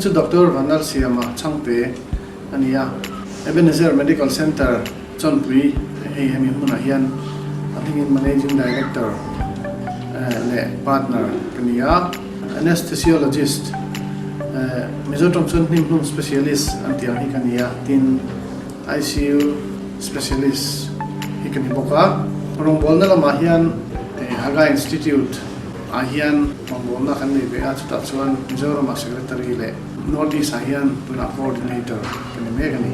chu Doctor Vanlalsiama Chhangte a ni a, Ebenezer Medical Centre Chawnpui hei hemi hmunah hian a hmingin Managing Director leh Partner ka ni a, Anesthesiologist, Mizo tawng chuan hnimhnum specialist an tih ang hi ka ni a, tin ICU specialist hi ka ni bawk a. Rawngbawlna lamah hian Haga Institute ah hian rawngbawlna kan nei ve a, chutah chuan Mizoramah Secretary leh North East ah hian tunah Coordinator ka ni mek a ni.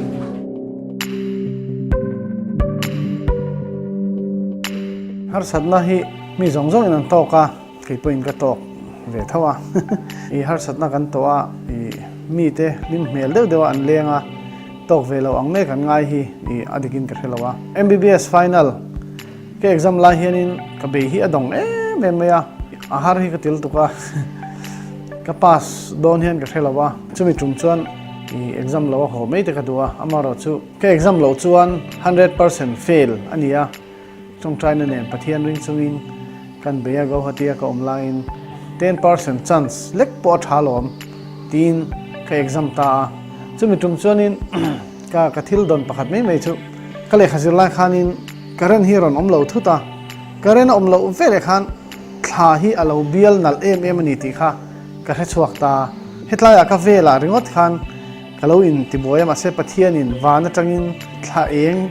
Harsatna hi mi zawng zawngin an tawk a, kei pawhin ka tawk ve tho a. I harsatna kan tawh a, i mite hlim hmel deuh deuh a an leng a, tawk ve lo ang mek an ngai hi i a dikin ka hre lo a. MBBS final ka exam lai hianin ka bei hi a dawng em em mai a, a har hi ka til tuk a, ka pass dawn hian ka hre lo a, chumi tum chuan i exam lo a haw mai te ka duh a, amaherawhchu ka exam loh chuan 100% fail a ni a. Tawngtaina nen Pathian ring chungin kan bei a, Guwahati-a ka awm laiin 10% chance lek pawh a tha lawm tiin ka exam ta a. Chumi tum chuanin ka ka thil dawn pakhat mai mai chu ka lehkha zir lai khanin current hi a rawn awm lo thut a, current a awm loh veleh khan thla hi a lo bial nalh em em a ni tih kha ka hre chhuak ta. Hetlaiah ka velah ringawt khan ka lo intibuai a, mahse Pathianin van atangin thla eng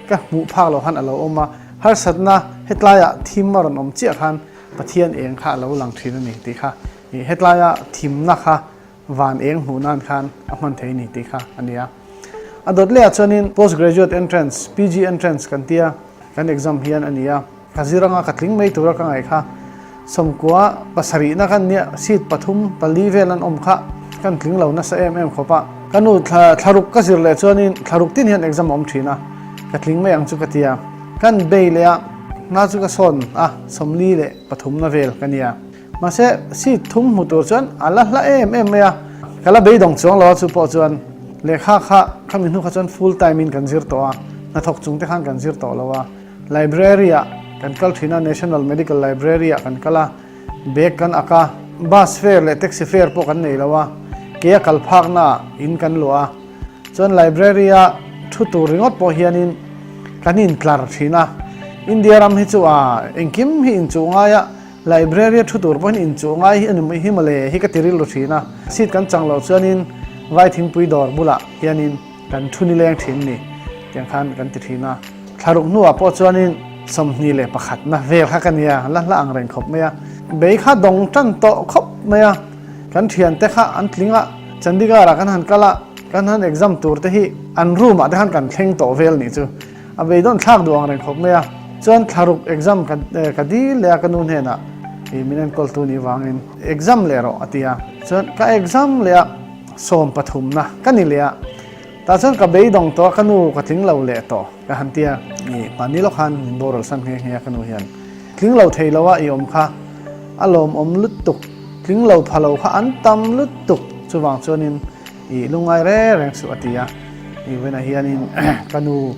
Ka hmuh phak loh khan a lo awm a, harsatna hetlaiah thim a rawn awm chiah khan Pathian eng kha a lo lang thin a ni tih kha ih hetlaia thimna kha van eng hmuh nan khan a hman thei a ni tih kha a ni a. A dawt lehah chuanin Post Graduate Entrance, PG Entrance kan tia kan exam hian a ni a. Ka zir anga ka tling mai tura ka ngaih kha 90 pasarihna kan nia seat pathum pali vel an awm kha kan tling lo nasa em em khawp a. Ka nu thlaruk ka zir leh chuanin thlaruk tin hian exam a awm thin a, ka tling mai ang chu ka ti a. Kan bei leh a, hna chu ka sawn a, 43 leh pathumna vel ka nia. Mahse seat thum hmu tur chuan a la hla em em mai a, ka la beidawng chuang lo a chu pawh chuan lehkha kha khami hnu kha chuan full time in kan zir tawh a, hnathawk chung te khan kan zir tawh lo a. Library ah kan kal thin a, National Medical Library ah kan kal a, bag kan ak a, bus fare leh taxi fare pawh kan nei lo a, ke a kal phakna ah in kan luah a, chuan library a thu tur ringawt pawh hianin kan intlar thin a, India ram hi chu a engkim hi inchuh ngai a, library a thu tur pawhin inchuh ngai hi a ni mai hi mawle hi ka ti rilru thin a, seat kan chang loh chuanin vai thingpui dawr bulah hianin Kan thu nileng thin ni tiang khan kan ti thin a, thlaruk hnuah pawh chuanin 21 na vel kha ka nia, la hla ang reng khawp mai a, bei kha dawng tan tawh khawp mai a, kan thiante kha an tling a, Chandigarh ah kan han kal a, kan han exam tur te hi an room ah te khan kan thleng tawh vel nih chu, a beidawn thlak duh ang reng khawp mai a, chuan thlaruk exam ka ka dil leh a ka nu hnenah ih min enkawl tu nih vangin exam leh rawh a ti a, chuan ka exam leh a. Sawm pathumna ka ni leh a, tah chuan ka beidawng tawh a, ka nu ka tling lo leh tawh ka han ti a, i mahni lawk khan min boral san nghe nghe a ka nu hian tling lo thei lo a i awm kha a lawmawm lutuk, tling lo pha lo kha an tam lutuk chuvang chuanin i lungngai reng reng suh a ti a, i vawiinah hianin ka nu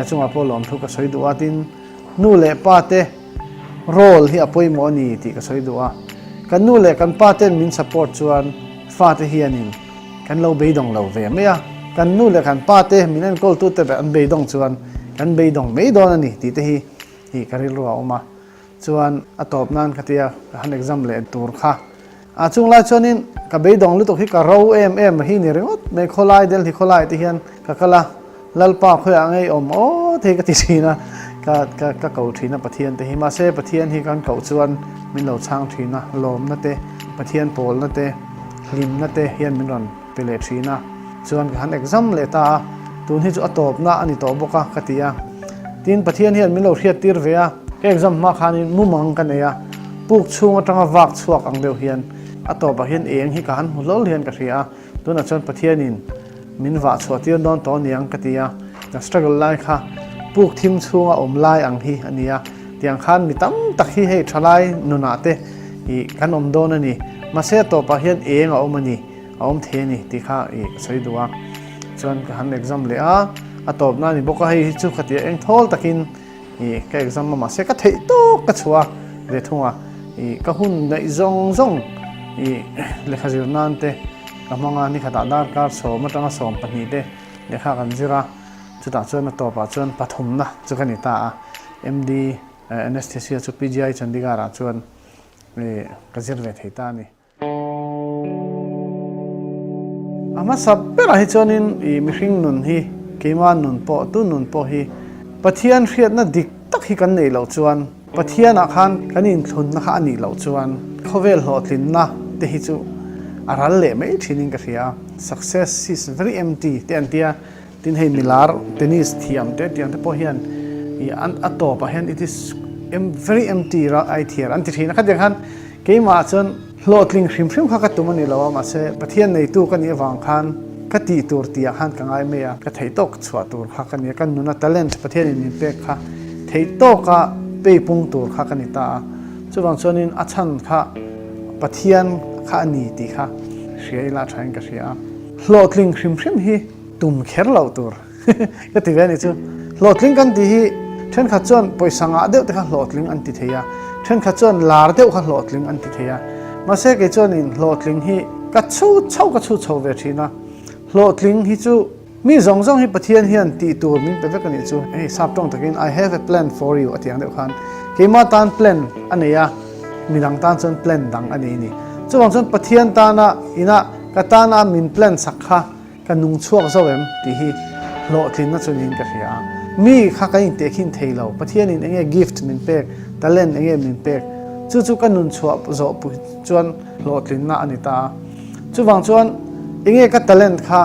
chungah pawh lawmthu ka sawi duh a tin nu leh pa te Role hi a pawimawh a ni tih ka sawi duh a, kan nu leh kan pa ten min support chuan fate hianin kan lo beidawng lo ve mai a, kan nu leh kan pa te min enkawl tu te an beidawng chuan kan beidawng mai dawn a ni tih te hi hi ka rilru a awm a, chuan a tawp nan ka tia ka han exam leh tur kha a chung lai chuanin ka beidawng lutuk hi ka ro em em hi ni ringawt mai khawlai Delhi khawlai te hian ka kal a. Lalpa khawiah ngei awm aw te hi ka ti thin a, ka ka ka ko thin a Pathian te hi. Mahse Pathian hi kan koh chuan min lo chhang thin a, lawmna te, Pathian pawlna te, hlimna te hian min rawn pe leh thin a. Chuan ka han exam leh ta a, tun hi chu a tawpna a ni tawh bawk a ka ti a. Tin Pathian hian min lo hriat tir ve a, ka exam hma khanin mumang ka nei a, puk chhung atanga vak chhuak ang deuh hian a tawpah hian eng hi ka han hmu hlawl hian ka hria a. Tunah chuan Pathianin min vah chhuah tir dawn tawh aniang ka ti a, ka struggle lai kha puk thim chhunga awm lai ang hi a ni a, tiang khan mi tam tak hi hei thalai nunah te ih kan awm dawn a ni, mahse a tawpah hian eng a awm a ni, a awm thei a ni tih kha ih ka sawi duh a, chuan ka han exam leh a, a tawpna a ni bawk a, hei hi chu khatia eng thawl takin ih ka exam a mahse ka theih tawk ka chhuah ve thung a, ih ka hun neih zawng zawng ih lehkha zir nan te. ka hmang a, nikhatah darkar sawm atanga 12 te lehkha kan zir a, chutah chuan a tawpah chuan pathumna chu ka ni ta a, MD Anaesthesia chu PGI Chandigarh ah chuan ka zir ve thei ta a ni. A hmasa berah hi chuanin i mihring nun hi, keimah nun pawh, tu nun pawh hi Pathian hriatna dik tak hi kan neih loh chuan, Pathianah khan kan inthlunna kha a nih loh chuan khawvel hlawhtlinna te hi chu a ral leh mai thinin ka hria a. Success is very empty te an tia. Tin hei milar tennis thiam te tiang te pawh hian i an a tawpah hian it is very empty ai thiar an ti thin a. Khatiang khan keimah chuan hlawhtling hrim hrim kha ka tum a ni lo a, mahse Pathian neitu ka nih avang khan ka tih tur tihah khan ka ngai mai a, ka theih tawk chhuah tur kha ka ni a, ka nuna talent Pathianin min pek kha theih tawka peipung tur kha ka ni ta a. Chuvang chuanin a chhan kha Pathian kha a ni tih kha hria ila thain ka hria a. Hlawhtling hrim hrim hi tum kher loh tur ka ti ve a ni chu. Hlawhtling kan tih hi thenkhat chuan pawisa ngah deuh te kha hlawhtling an ti thei a, thenkhat chuan lar deuh kha hlawhtling an ti thei a. Mahse kei chuanin hlawhtling hi ka chhu chho ka chhu chho ve thin a. Hlawhtling hi chu mi zawng zawng hi Pathian hian tih tur min pe vek a nih chu. Hei sap tawng takin I have a plan for you a ti ang deuh khan keimah tan plan a nei a, midang tan chuan plan dang a nei a ni. Chuvang chuan Pathian tana inah ka tana min plan sak kha Ka nung chhuak zo em tih hi hlawhtlinna chu niin ka hria a. Mi kha kan intehkhin thei lo, Pathianin eng nge gift min pek, talent eng nge min pek, chu chu ka nun chhuah zawh pui chuan hlawhtlinna a ni ta a. Chuvang chuan eng nge ka talent kha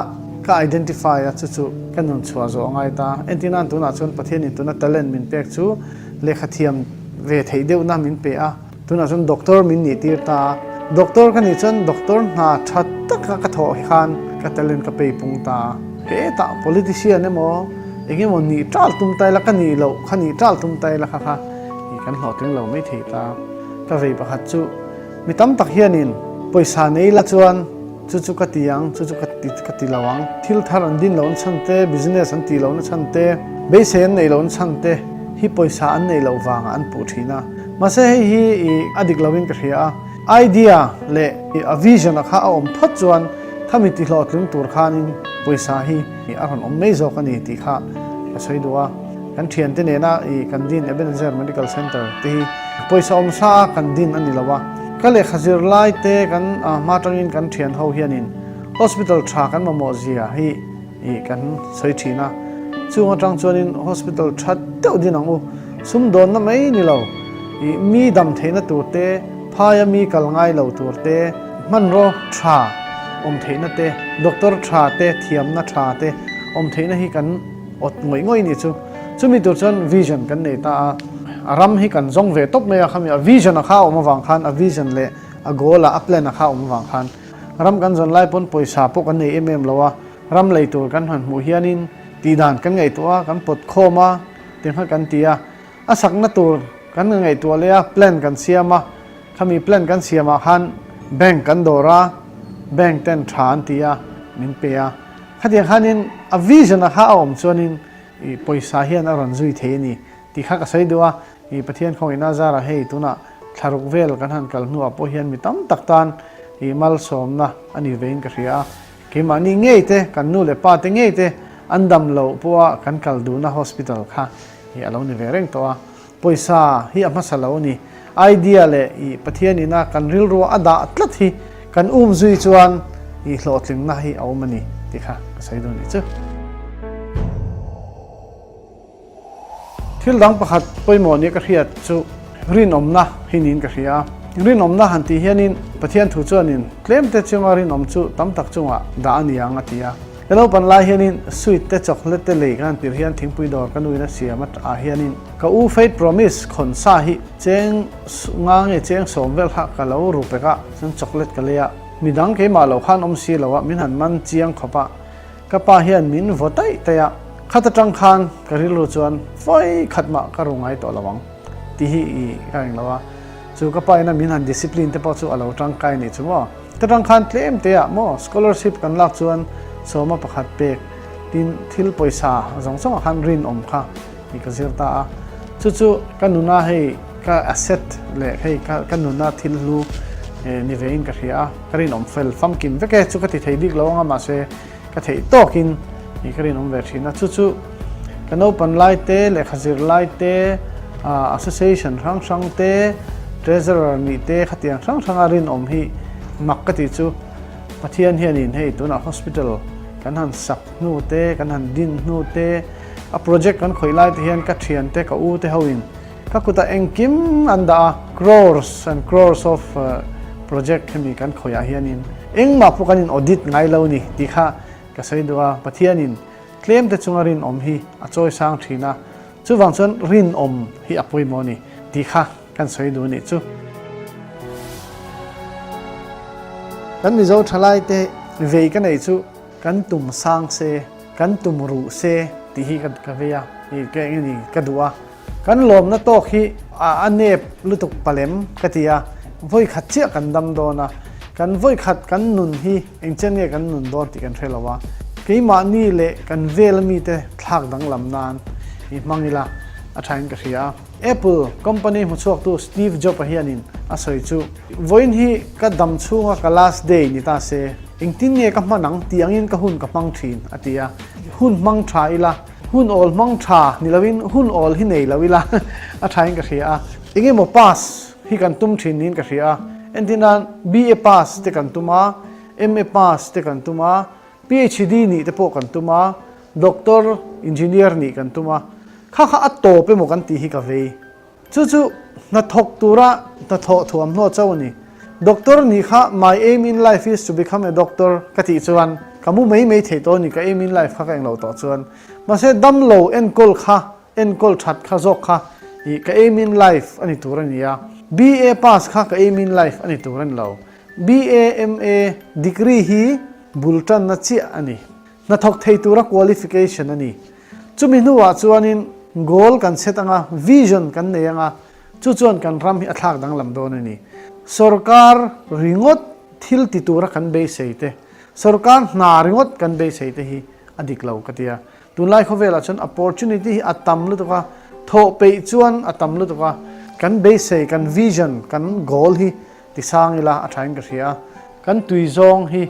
ka identify a, chu chu ka nun chhuah zawh a ngai ta. Entirnan tunah chuan Pathianin tuna talent min pek chu lehkha thiam ve theih deuhna min pe a. Tunah chuan doctor min nih tir ta a, doctor ka nih chuan doctor hna tha taka ka thawh khan ka talent ka pei pung ta a, hetah politician emaw eng emaw nih tal tum ta ila ka nih loh kha nih tal tum ta ila kha kha ih kan hlawhtling lo mai thei ta. Ka vei pakhat chu mi tam tak hianin pawisa nei la chuan chu chu ka ti ang, chu chu ka ti ka ti lo ang, thil thar an din lohna chhan te, business an tih lohna chhan te, beisei an neih lohna chhan te hi pawisa an neih loh vangah an puh thin a. Mahse hei hi i a dik loin ka hria a, idea leh a vision a kha a awm phawt chuan khami ti hlawhtling tur khanin pawisa hi a rawn awm mai zawk a ni tih kha ka sawi duh a. Kan thiante nena i kan din Ebenezer Medical Centre te hi pawisa awm sa a kan din a ni lo a, ka lehkha zir lai te kan hma tangin kan thian ho hianin hospital tha kan mamawh zia hi Ih kan sawi thin a, chung atang chuanin hospital tha deuh din ang u, sumdawnna mai ni lo, ih mi dam theihna tur te, phaia mi kal ngai lo tur te, hmanraw tha awm theihna te, doctor tha te, thiamna tha te awm theihna hi kan awt ngawih ngawih nih chu. Chumi tur chuan vision kan nei ta a, a ram hi kan zawng ve tawp mai a, khami a vision a kha a awm avang khan a vision leh a goal a a plan a kha a awm avang khan ram kan zawn lai pawn pawisa pawh kan nei em em lo a, Ram lei tur kan han hmuh hianin tihdan kan ngaihtuah a, kan pawt khawm a, tinghal kan ti a. A sakna tur kan ngaihtuah leh a, plan kan siam a, khami plan kan siamah khan bank kan dawr a, bank ten tha an ti a, min pe a. Khatiang khanin a vision a kha a awm chuanin i pawisa hian a rawn zui thei a ni tih kha ka sawi duh a. I Pathian khawngaihna zarah hei tunah thlaruk vel kan han kal hnuah pawh hian mi tam tak tan i malsawmna a ni vein ka hria a. Keimahni ngei te, kan nu leh pa te ngei te an dam loh pawha kan kal duhna hospital kha hi a lo ni ve reng tawh a. Pawisa hi a hmasa lo a ni. Idea leh i Pathian ina kan rilrua a dah tlat hi kan um zui chuan i hlawhtlingna hi a awm a ni tih kha ka sawi duh nih chu. Thil dang pakhat pawimawh nia ka hriat chu rinawmna hi niin ka hria a. Rinawmna han tih hianin Pathian thu chuanin tlemte chunga rinawm chu tam tak chungah dah a ni ang a ti a. Ka naupan lai hianin sweet te chocolate te lei ka han tirh hian thingpui dawr ka nuin a siam a ah hianin ka u Faith Promise khawn sa hi cheng nga nge cheng sawm vel kha ka lo ru pek a, chuan chocolate ka lei a. Midang keimah lo khan awm si lo a, min han man chiang khawp a. Ka pa hian min vaw taih taih a, khat atang khan ka rilru chuan vawi khat mah ka ru ngai tawh lo ang tih hi i ka ring lo a, chu ka pa ina min han discipline te pawh chu a lo tangkai nih chu maw. Ta tang khan tlem te ah maw scholarship kan lak chuan sawma pakhat pek tin thil pawisa zawng zawng ah khan rinawm kha i ka zir ta a, chu chu ka nuna hei ka asset leh hei ka nuna thil hlu. ni vein ka hria a, ka rinawm fel famkim vek e chu ka ti thei bik lo ang a, mahse ka theih tawkin ka rinawm ve thin a, chu chu ka naupan lai te, lehkha zir lai te, association hrang hrang te, treasurer nih te khatiang hrang hranga rinawm hi mak ka ti chu Pathian hianin hei tunah hospital kan han sak hnu te, kan han din hnu te, a project kan khawih lai te hian ka thian te, ka u te hoin Ka kutah engkim an dah a, crores and crores of project hemi kan khawiah hianin engmah pawh kan in audit ngai lo ni tih kha ka sawi duh a, Pathianin tlem te chunga rinawm hi a chawi sang thin a, chuvang chuan rinawm hi a pawimawh a ni tih kha kan sawi duh a nih chu. Kan Mizo thalai te vei ka neih chu kan tum sang se, kan tum ruh se tih hi ka vei a, ka eng nge ni ka duh a. Kan lawmna tawk hi a nep lutuk palem ka ti a, vawi khat chiah kan dam dawn a, kan vawi khat kan nun hi engchen nge kan nun dawn tih kan hre lo a, keimahni leh kan vel mite thlak danglam nan i hmang ila a thain ka hria a. Apple company hmuchhuaktu Steve Jobs-a hianin a sawi chu, Vawiin hi ka dam chhunga ka last day ni ta se, engtin nge ka hman ang tih angin ka hun ka hmang thin, a ti a. Hun hmang tha ila. Hun awl hmang tha ni loin hun awl hi nei lo ila a thain ka hria a. Eng emaw pass hi kan tum thin niin ka hria a. Entir nan BA pass te kan tum a, MA pass te kan tum a, PhD nih te pawh kan tum a, Doctor, Engineer nih kan tum a. Kha kha a tawp emaw kan tih hi ka vei. Chu chu hnathawk tura hnathawh thuamhnaw chauh a ni. Doctor nih kha my aim in life is to become a doctor ka tih chuan ka mu mai mai thei tawh a ni, ka aim in life kha ka englo tawh chuan. Mahse damlo enkawl kha, enkawl that kha zawk kha ih ka aim in life a ni tur a ni a. BA pass kha ka aim in life a ni tur a ni lo. BA, MA degree hi bul tanna chiah a ni. Hnathawk thei tura qualification a ni. Chumi hnuah chuanin goal kan set anga, vision kan nei anga, chu chuan kan ram hi a thlak danglam dawn a ni. Sorkar ringawt thil ti tura kan beisei te, sorkar hna ringawt kan beisei te hi a dik lo ka ti a. Tunlai khawvelah chuan opportunity hi a tam lutuk a, thawh peih chuan a tam lutuk a, kan beisei, kan vision, kan goal hi ti sang ila a thain ka hria a. Kan tui zawng hi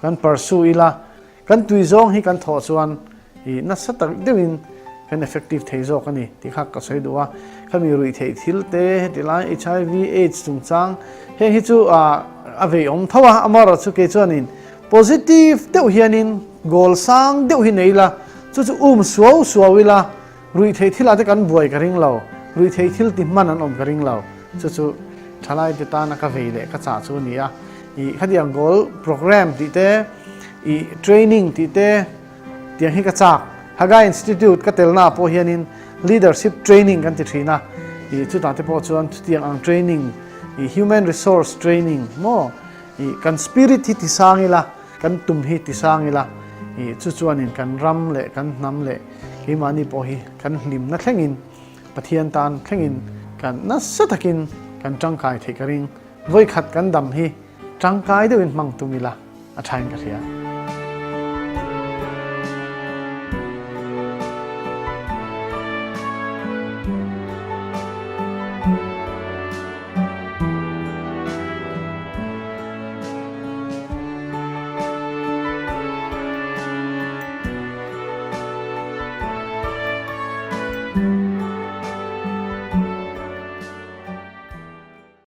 kan pursue ila, Kan tui zawng hi kan thawh chuan i nasa tak deuhin kan effective thei zawk a ni tih kha ka sawi duh a. Khami ruih theih thil te heti lai HIV AIDS chungchang heng hi chu a veiawm tho a, amaherawh chu kei chuanin positive deuh hianin goal sang deuh hi nei ila chu chu um suau suau ila ruih theih thilah te kan buai ka ring lo, ruih theih thil ti hman an awm ka ring lo. Chu chu thalai te tana ka vei leh ka chah chu a ni a. I khatiang goal program tih te, i training tih te tiang hi ka chak. Haggai Institute ka telna ah pawh hianin leadership training kan ti thin a, i chutah te pawh chuan chutiang ang training, i human resource training maw, i kan spirit hi ti sang ila, kan tum hi ti sang ila, i chu chuanin kan ram leh kan hnam leh keimahni pawh hi kan hlimna thlengin Pathian tan thlengin kan nasa takin kan tangkai theih ka ring. Vawikhat kan dam hi tangkai deuhin hmang tum ila a thain ka hria.